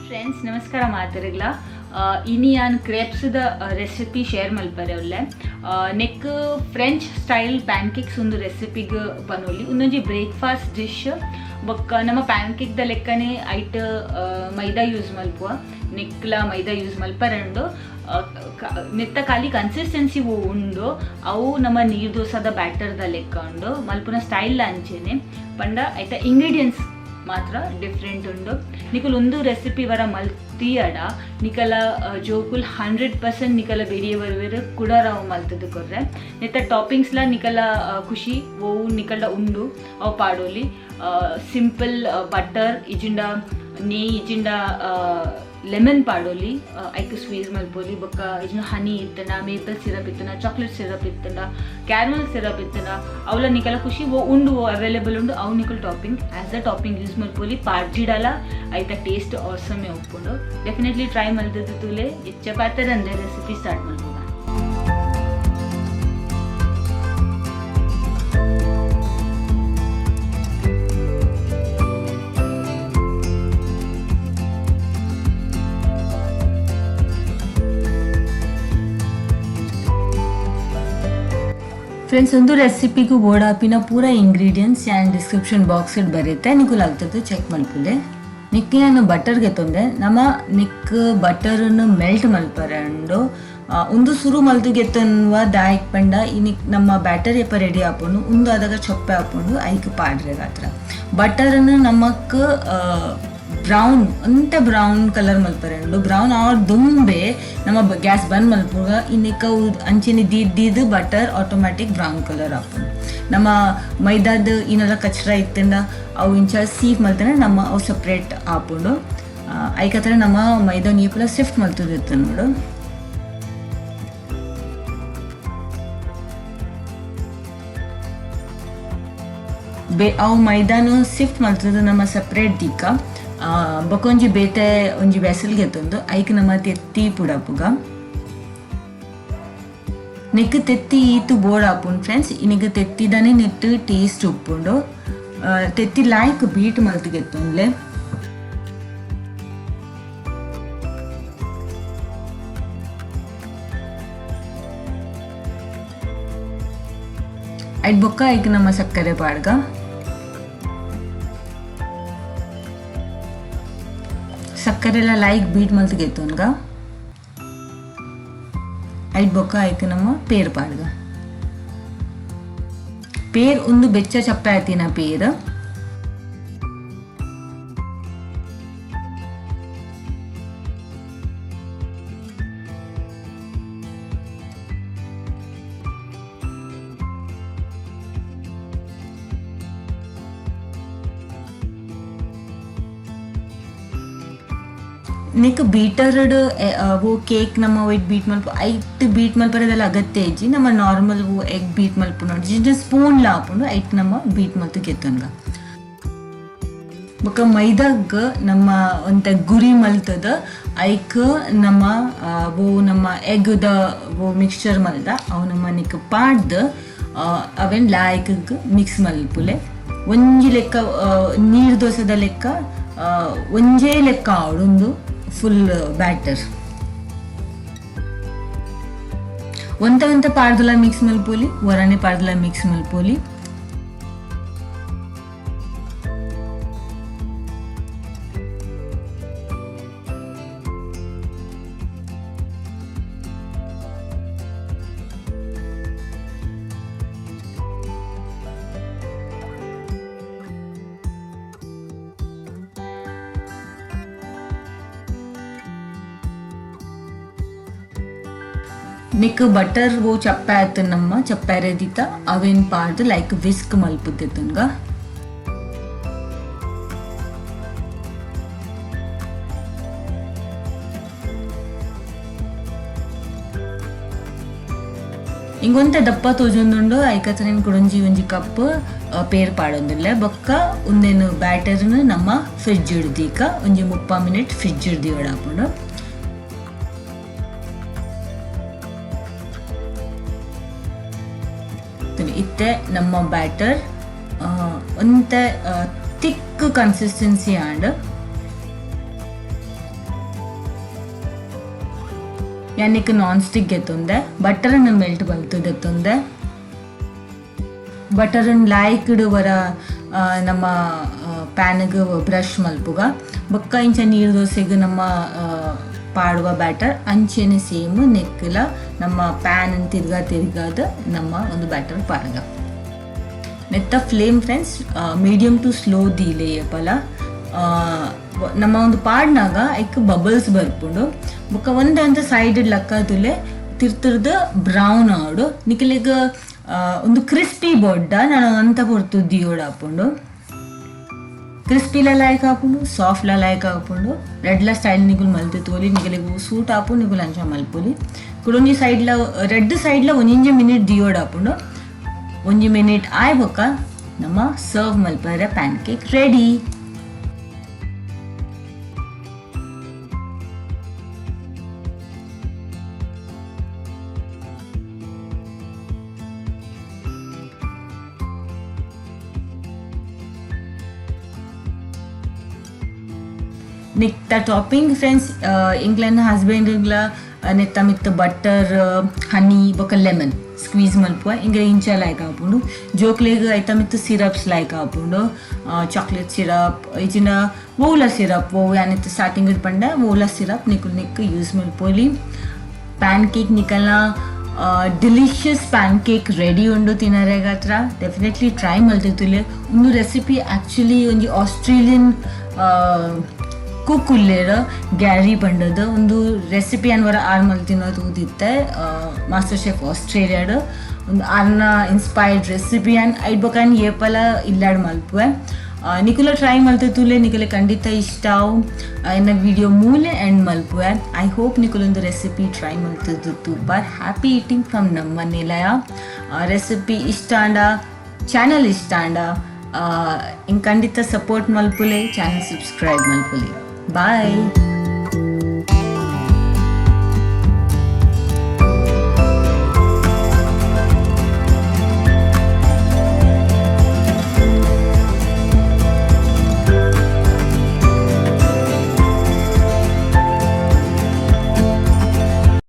Friends, ನಮಸ್ಕಾರ ಮಾತರಿಗ್ಲ. ಇನಿ ಯಾನ್ ಕ್ರೇಪ್ಸ್ದ ರೆಸಿಪಿ ಶೇರ್ ಮಲ್ಪರೆ ಉಲ್ಲೆ. ನೆಕ್ ಫ್ರೆಂಚ್ ಸ್ಟೈಲ್ ಪ್ಯಾನ್ಕೇಕ್ಸ್ ಒಂದು ರೆಸಿಪಿಗ್ ಪನೊಲಿ. ಉಂದೊಂಜಿ ಬ್ರೇಕ್ಫಾಸ್ಟ್ ಡಿಶ್. ಬೊಕ್ಕ ನಮ್ಮ ಪ್ಯಾನ್ಕೇಕ್ ದ ಲೆಕ್ಕನೆ ಐಟ್ ಮೈದಾ ಯೂಸ್ ಮಲ್ಪುವ, ನೆಕ್ಲ ಮೈದಾ ಯೂಸ್ ಮಲ್ಪರೆ ಉಂಡು. ನೆತ್ತ ಖಾಲಿ ಕನ್ಸಿಸ್ಟೆನ್ಸಿ ಉಂಡು, ಅವು ನಮ್ಮ ನೀರ್ ದೋಸದ ಬ್ಯಾಟರ್ದ ಲೆಕ್ಕ ಉಂಡು. ಮಲ್ಪುನ ಸ್ಟೈಲ್ ಅಂಚೆನೆ ಪಂಡ ಐತ ಇಂಗ್ರೀಡಿಯೆಂಟ್ಸ್ ಮಾತ್ರ ಡಿಫ್ರೆಂಟ್ ಉಂಡು. ನಿಕುಲ್ ಒಂದು ರೆಸಿಪಿ ವರ ಮಲ್ತಿಯಡ ನಿಕಲ ಜೋಕುಲ್ 100% ನಿಕಲ ಬೆರಿಯ ಬರ್ವೇರು ಕುಡರಾವು ಮಲ್ತದ ಕೊರ್ರೆ. ನೆತ್ತ ಟಾಪಿಂಗ್ಸ್ಲ ನಿಕಲ ಖುಷಿ ಓವು ನಿಕಲ್ಡ ಉಂಡು ಅವು ಪಾಡೋಲಿ. ಸಿಂಪಲ್ ಬಟರ್ ಇಜಿಂಡ ನೇಯ್ ಇಜಿಂಡ ಲೆಮನ್ ಪಾಡೋಲಿ, ಐಕ್ ಸ್ಕ್ವೀಸ್ ಮಲ್ಪೋಲಿ. ಬೊಕ್ಕ ಇಜಿಂಡ ಹನಿ ಇತ್ತಂಡ, ಮೇಪಲ್ ಸಿರಪ್ ಇತ್ತಂಡ, ಚಾಕ್ಲೇಟ್ ಸಿರಪ್ ಇತ್ತಂಡ, ಕ್ಯಾರಮಲ್ ಸಿರಪ್ ಇತ್ತಂಡ ಅವಲ ನಿಕಲ ಖುಷಿ ಓ ಉಂಡು, ಓ ಅವೈಲೇಬಲ್ ಉಂಡು ಅವು ನಿಕಲ್ topping as a topping use ಮಲ್ಪೋಲಿ. ಪಾಡ್ಜಿಡಲ ಐತ ಟೇಸ್ಟ್ ಆಸಮೇ ಉಪ್ಪುಂಡು. ಡೆಫಿನೆಟ್ಲಿ ಟ್ರೈ ಮಲ್ತದ ತೂಲೆ. ಇಚ್ಚೆ ಪಾತೆರಂದೆ ರೆಸಿಪಿ ಸ್ಟಾರ್ಟ್ ಮಲ್ಪುಗ. ಫ್ರೆಂಡ್ಸ್, ಒಂದು ರೆಸಿಪಿಗೂ ಬೋಡಾಪಿನ ಪೂರ ಇಂಗ್ರೀಡಿಯೆಂಟ್ಸ್ ಆ್ಯಂಡ್ ಡಿಸ್ಕ್ರಿಪ್ಷನ್ ಬಾಕ್ಸ್ ಬರುತ್ತೆ, ನಿಕುಲ್ ಅಲ್ತದ್ದು ಚೆಕ್ ಮಲ್ಪುಲೆ. ನಿಕ್ ನಾನು ಬಟರ್ಗೆ ತೊಂದೆ ನಮ್ಮ ನಿಕ್ ಬಟರನ್ನು ಮೆಲ್ಟ್ ಮಲ್ಪರೆ ಉಂಡು. ಉಂದು ಸುರು ಮಲ್ತುಗೆತ್ತನ್ವ ದಾಯಕ್ ಪಂಡ ಇನಿಕ್ ನಮ್ಮ ಬ್ಯಾಟರ್ ಎಪ್ಪ ರೆಡಿ ಆಪುಂಡು, ಉಂದು ಆದಾಗ ಚೊಪ್ಪೆ ಆಪುಂಡು. ಐಕ್ ಪಾಡ್ರೆ ಗಾತ್ರ ಬಟರನ್ನು ನಮಕ್ ಬ್ರೌನ್ ಅಂತೆ ಬ್ರೌನ್ ಕಲರ್ ಮಲ್ಪರೆ ಉಂಡು. ಬ್ರೌನ್ ಆರ್ ದುಂಬೆ ನಮ್ಮ ಗ್ಯಾಸ್ ಬಂದ್ ಮಲ್ಪುಗ ಇನ್ನಿಕ್ಕ ಅಂಚೆನೆ ದೀದ್ ದೀದ್ ಬಟರ್ ಆಟೋಮ್ಯಾಟಿಕ್ ಬ್ರೌನ್ ಕಲರ್ ಆಪುಂಡು. ನಮ್ಮ ಮೈದಾದ ಏನೆಲ್ಲ ಕಚ್ರ ಇತ್ತಂಡ ಅವು ಇಂಚ ಸೀಫ್ ಮಲ್ತಂಡ ನಮ್ಮ ಅವು ಸಪ್ರೇಟ್ ಆಪುಂಡು. ಐಕತ್ರ ನಮ್ಮ ಮೈದಾ ನೀಪುಲ ಸಿಫ್ಟ್ ಮಲ್ತದಿತ್ತು ನೋಡು. ಅವು ಮೈದಾನು ಸಿಫ್ಟ್ ಮಲ್ತದ ನಮ್ಮ ಸಪ್ರೇಟ್ ದೀಕ. ಬೊಕೊಂಜಿ ಬೇತೆ ಒಂಜಿ ವೆಸಲ್ಗೆ ತಂದು ಐಕ್ ನಮ್ಮ ತೆತ್ತಿ ಪುಡಪುಗ. ನೆಕ್ ತೆತ್ತಿ ಈತು ಬೋರ್ಡ್ ಆಪುಂಡು ಫ್ರೆಂಡ್ಸ್. ಇನಿಗ್ ತೆತ್ತಿದಾನೆ ನೆಟ್ ಟೇಸ್ಟ್ ಉಪ್ಪುಂಡು. ತೆತ್ತಿ ಲಾಯ್ಕ್ ಬೀಟ್ ಮಲ್ತುಗೆತ್ತುಂಡ್ಲೆ. ಐಟ್ ಬೊಕ್ಕ ಐಕ್ ನಮ್ಮ ಸಕ್ಕರೆ ಪಾಡ್ಗ. ಸಕ್ಕರೆಲ್ಲ ಲೈಕ್ ಬೀಟ್ ಮಲ್ತುಗೆತ್ತುನ್ಗ. ಐಟ್ ಬೊಕ್ಕ ಐಕ್ ನಮ್ಮ ಪೇರ್ ಪಾಡ್ಗ. ಪೇರ್ ಒಂದು ಬೆಚ್ಚ ಚಪ್ಪೆ ಆತಿನ ಪೇರ್. ನೆಕ್ ಬೀಟರ್ಡ್ ಅವು ಕೇಕ್ ನಮ್ಮ ವೈಟ್ ಬೀಟ್ ಮಲ್ಪ ಐಟ್ ಬೀಟ್ ಮಲ್ಪರೆದೆಲ್ಲ ಅಗತ್ಯ ಇಜ್ಜಿ. ನಮ್ಮ ನಾರ್ಮಲ್ ಎಗ್ ಬೀಟ್ ಮಲ್ಪುನ ಸ್ಪೂನ್ ಲ ಆಪುಂಡು. ಐಟ್ ನಮ್ಮ ಬೀಟ್ ಮಲ್ತು ಗೆತ್ತೊನ್ಗ. ಬೊಕ್ಕ ಮೈದಾಗ್ ನಮ್ಮ ಒಂತೆ ಗುರಿ ಮಲ್ತದ ಐಕ್ ನಮ್ಮ ಅವು ನಮ್ಮ ಎಗ್ದ ಅವು ಮಿಕ್ಸ್ಚರ್ ಮಲ್ದ ಅವು ನಮ್ಮ ನಿಕ್ ಪಾಡ್ದ್ ಅವೆನ್ ಲಾಯ್ಕ್ ಮಿಕ್ಸ್ ಮಲ್ಪುಲೆ. ಒಂಜಿ ಲೆಕ್ಕ ನೀರ್ ದೋಸೆದ ಲೆಕ್ಕ ಒಂಜೇ ಲೆಕ್ಕ ಆವೊಂದು ಫುಲ್ ಬ್ಯಾಟರ್. ಒಂತ ಒಂತ ಪಾಡ್ದಲ ಮಿಕ್ಸ್ ಮಲ್ಪೊಲಿ, ಒರನೆ ಪಾಡ್ದಲ ಮಿಕ್ಸ್ ಮಲ್ಪೊಲಿ. ನಿಕ್ ಬಟರ್ ಓ ಚಪ್ಪೆ ಆತು ನಮ್ಮ ಚಪ್ಪಾರೆ ದಿತ ಅವೇನ್ ಪಾಡ್ದು ಲೈಕ್ ವಿಸ್ಕ್ ಮಲ್ಪುದಿತ್ತುನ್ಗ. ಇಂಗೊಂತೆ ದಪ್ಪ ತೋಜೊಂದುಂಡು. ಐಕತ್ರನ್ ಕುಡೊಂಜಿ ಒಂಜಿ ಕಪ್ ಪೇರ್ ಪಾಡೊಂದುಲ್ಲೆ. ಬೊಕ್ಕ ಉಂದೆನ್ ಬ್ಯಾಟರ್ನ್ ನಮ್ಮ ಫ್ರಿಡ್ಜ್ ಇಡ್ದೀಕ ಒಂಜಿ 30 ಮಿನಿಟ್ ಫ್ರಿಡ್ಜ್ ಇಡ್ದಿವೊಡಾಪುಂಡು. ಇತ್ತೆ ನಮ್ಮ ಬ್ಯಾಟರ್ ಒಂತೆ ತಿಕ್ ಕನ್ಸಿಸ್ಟೆನ್ಸಿ ಆಂಡ್. ಯಾನಿಕ್ ನಾನ್ ಸ್ಟಿಕ್ ಗೆತ್ತೊಂದೆ ಬಟರ್ನ ಮೆಲ್ಟ್ ಬಲ್ತು ದೆತ್ತೊಂದೆ ಬಟರ್ನ್ ಲಾಯ್ಕ್ಡ್ ವರ ನಮ್ಮ ಪ್ಯಾನ್ಗೆ ಬ್ರಷ್ ಮಲ್ಪುಗ ಬೊಕ್ಕ ಇಂಚ ನೀರು ದೋಸೆಗೆ ನಮ್ಮ ಪಾಡುವ ಬ್ಯಾಟರ್ ಅಂಚೆನೆ ಸೇಮ್ ನೆಕ್ಕಲ ನಮ್ಮ ಪ್ಯಾನ್ ತಿರ್ಗಾ ತಿರ್ಗಾದ ನಮ್ಮ ಒಂದು ಬ್ಯಾಟರ್ ಪಾಡ್ಗ ನೆತ್ತ flame friends medium to slow ದೀಲೆ ಪಲ ನಮ್ಮ ಒಂದು ಪಾಡ್ನಾಗ ಐಕ್ ಬಬಲ್ಸ್ ಬರ್ಪುಂಡು ಬೊಕ್ಕ ಒಂದ ಅಂತ ಸೈಡ್ ಲಕ್ಕದುಲೆ ತಿರ್ತುರ್ದು ಬ್ರೌನ್ ಆವಡು ನಿಕಲೆಗ್ ಒಂದು ಕ್ರಿಸ್ಪಿ ಬೊಡ್ಡ ನಾನು ಅಂತ ಪೊರ್ತು ದಿಯೋಡು ಆಪುಂಡು ಕ್ರಿಸ್ಪಿಲ ಲಾಯ್ಕ್ ಆಪುಂಡು ಸಾಫ್ಟ್ಲ ಲಾಯ್ಕ್ ಆಪುಂಡು ರೆಡ್ಲ ಸ್ಟೈಲ್ ನಿಗುಲ್ ಮಲ್ತು ತೋಲಿ ನಿಗಲಿಗೆ ಸೂಟ್ ಆಪು ನಿಗುಲ್ ಅಂಚ ಮಲ್ಪುಲಿ ಕುಡೊಂಜಿ ಸೈಡ್ಲ ರೆಡ್ ಸೈಡ್ಲ ಒಂಜಿ ಮಿನಿಟ್ ದಿಯೋಡು ಆಪುಂಡು ಒಂಜಿ ಮಿನಿಟ್ ಆಯ್ ಬೊಕ್ಕ ನಮ್ಮ ಸರ್ವ್ ಮಲ್ಪರೆ ಪ್ಯಾನ್ ಕೇಕ್ ರೆಡಿ. ನೆತ್ತ ಟಾಪಿಂಗ್ ಫ್ರೆಂಡ್ಸ್ ಎಂಕ್ಲೆನ ಹಸ್ಬೆಂಡ್ಗ್ಲ ನೆತ್ತ ಮಿತ್ತ ಬಟರ್ ಹನಿ ಬೊಕ್ಕ ಲೆಮನ್ ಸ್ಕ್ವೀಸ್ ಮಲ್ಪುವ ಇಂಗ ಇಂಚ ಲಾಯ್ಕ್ ಆಪುಂಡು ಜೋಕ್ಲೆಗ್ ಐತ ಮಿತ್ತ ಸಿರಪ್ಸ್ ಲಾಯ್ಕ್ ಆಪುಂಡು ಚಾಕ್ಲೇಟ್ ಸಿರಪ್ ಇಜಿನ ಓಲ ಸಿರಪ್ ಓ ಯಾನಿತ್ತ ಸ್ಟಾರ್ಟಿಂಗ್ ಪಂಡ ಓಲ ಸಿರಪ್ ನಿಕುಲ್ ನಿಕ್ ಯೂಸ್ ಮಲ್ಪೊಲಿ. ಪ್ಯಾನ್ ಕೇಕ್ ನಿಕಲ್ನ ಡಿಲಿಷಿಯಸ್ ಪ್ಯಾನ್ ಕೇಕ್ ರೆಡಿ ಉಂಡು ತಿನರೆಗಾತ್ರ ಡೆಫಿನೆಟ್ಲಿ ಟ್ರೈ ಮಲ್ತಿತ್ತುಲೆ. ಒಂದು ರೆಸಿಪಿ ಆ್ಯಕ್ಚುಲಿ ಒಂಜಿ ಆಸ್ಟ್ರೇಲಿಯನ್ ಕುಕ್ ಉಲ್ಲೇರ್ ಗ್ಯಾರಿ ಪಂಡದ ಒಂದು ರೆಸಿಪಿ ಅನ್ವರ ಆರ್ ಮಲ್ತಿನ ತೂದಿತ್ತೆ ಮಾಸ್ಟರ್ ಶೆಫ್ ಆಸ್ಟ್ರೇಲಿಯಾಡ್ ಒಂದು ಆರ್ನ ಇನ್ಸ್ಪೈರ್ಡ್ ರೆಸಿಪಿ ಅನ್ ಐಡ್ ಬೊಕ ಏಪಲ ಇಲ್ಲಾಡ್ ಮಲ್ಪುವೆ. ನಿಕುಲ ಟ್ರೈ ಮಲ್ತಿತ್ತುಲೆ ನಿಕಲೆ ಖಂಡಿತ ಇಷ್ಟ ಎನ್ನ ವಿಡಿಯೋ ಮೂಲೆ ಎಂಡ್ ಮಲ್ಪುವೆ. I hope ನಿಕುಲೊಂದು ರೆಸಿಪಿ ಟ್ರೈ ಮಲ್ತಿದ್ದು ತೂಪಾರ್. Happy eating from Namma Nilaya. Recipe ಇಷ್ಟ ಆಂಡ ಚಾನಲ್ ಇಷ್ಟ ಆಂಡ ಇಂಗ್ ಖಂಡಿತ ಸಪೋರ್ಟ್ ಮಲ್ಪುಲೆ, ಚಾನಲ್ ಸಬ್ಸ್ಕ್ರೈಬ್ ಮಲ್ಪುಲೆ. ಬಾಯ್.